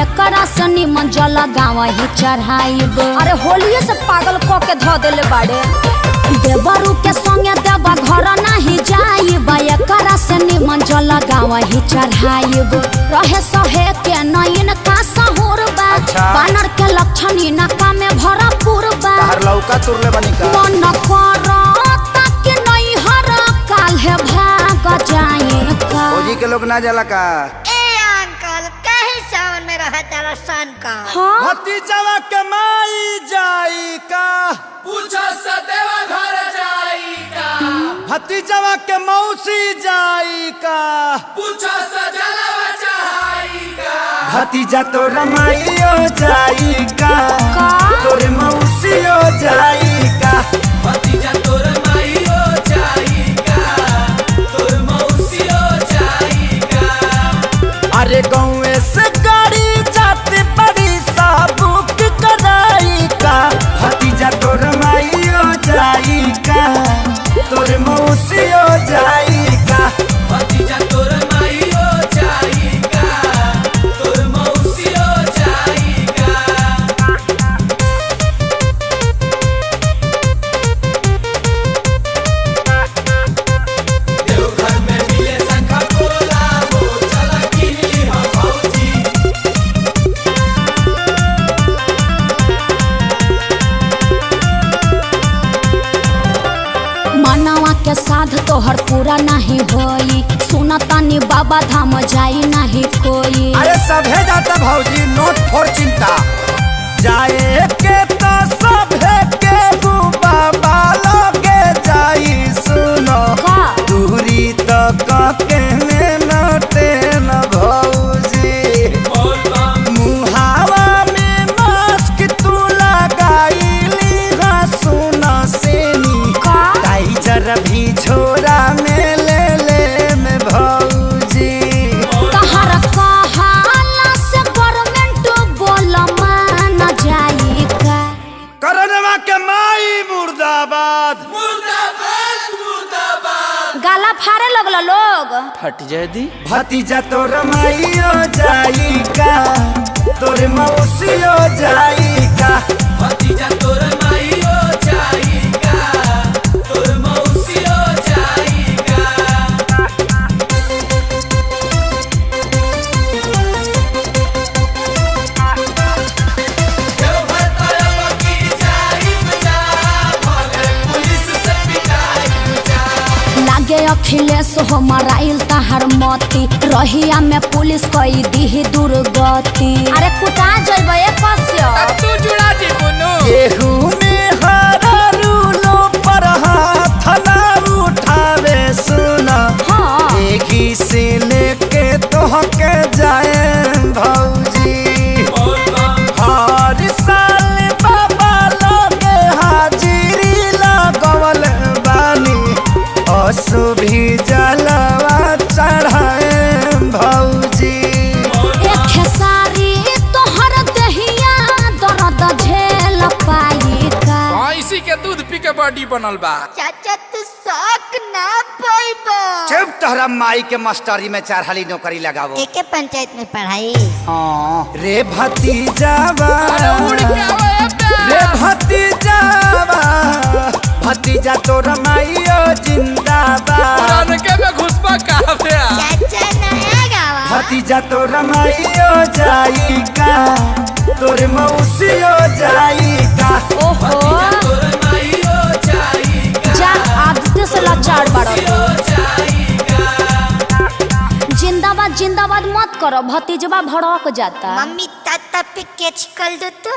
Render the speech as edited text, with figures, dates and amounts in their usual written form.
एकरा से निमन जल गाँव ही चढ़ाइब। अरे होलिये से पागल क के धो देले बाड़े। देवरू के संगे देवा घर नाही जाइब, एकरा से निमन जल गाँव ही चढ़ाइब। रहे सहे के नयन का सहुर बा। अच्छा। बानर के लक्षण इनका में भरपूर बा। तहर लौका तुरले बनी का? मन करता कि नैहर काल्हे भाग जाए का। फौजी के लोग ना जाला का? ए अंकल, काहे सावन में रहा तारा सन का? हाँ। भतीजवा के माई जाई का? पूछो सदैव घर जाई का। भतीजवा के मौसी जाई का? पूछो सजलवा चढ़ाई का। भतीजा तोर माईयो जाई का? का? तोर मौसियो जाई का? भतीजा तोर माईयो जाई का, तोर मौसियो जाई का। अरे गाँव से गाड़ी जाते बड़ी साबुक कराई का? भतीजा तोर माईयो जाई का, तोर मौसियो जाई का? भतीजा तोर माईयो जाई का, तोर मौसियो जाई का। देवघर में मिले शंखा पोला हो, चला किनली हम भौजी। मनवा के साध तोहर पूरा नहीं होई, सुनतानी बाबा धाम जाई नहीं कोई। अरे सभे जाता भौजी, नोट फोर चिंता जाए के तो सभे के बाबा लगे जाई सुनो। का? दूरी तो कके में नटे न भौजी। बोल बम। मुहावा में मास्क तू लगाईली हाँ सुन सेनी। का? टाइजर भी झोरा में ले ले में भौजी। तहर कहाला से गवर्नमेंट बोल मान जाई का। करनवा के माई मुर्दाबाद। मुर्दाबाद मुर्दाबाद। गाला फाड़े लगल लोग। फट जाए दी। भतीजा तोर माईयो जाई का, तोर मौसियो जाई का? भतीजा तोर माईयो जाई का, तोर मौसियो जाई का। देवघर तरफ की जाई जा, भले पुलिस से पिटाई जा। लागे अखिलेश हो मराइल तहर मती, रहिया में पुलिस कई दीही दुर्गति। अरे कुटा जइब ए कस्य। तू जुड़ा जी बुनू। केहू में हरारू लो पर हाथ ना उठावे सुना। हाँ। एक से लेके तोहके जाए भौजी। बोल बम। हर साल बाबा लगे हाजिरी लगवल बानी, असु भी जलवा चढ़ाए भौजी। एक खेसारी तोहर दहिया दर्द झेल पाई का। भैंसी के दूध पी के बॉडी बनल बा। चाचा तू शौक ना पाइबा। चुप, तोहरा माई के मास्टरी में चार हाली नौकरी लगावो। एके पंचायत में पढ़ाई। हाँ रे भतीजावा, अरे उड़ के आवे रे भतीजावा, भतीजा तोर माईयो जिंदाबाद। के में घुसपा का बे। चाचा नया गावा। भतीजा तोर माईयो जाई का, तोर मौसियो जाई का? ओहो। भतीजा तोर माईयो जाई का, जा आदत से लाचार बाड़ो। मौसियो जाई का। जिंदाबाद जिंदाबाद मत करो, भतीजवा भड़क जाता। मम्मी ताता पे कैच कर दो तो।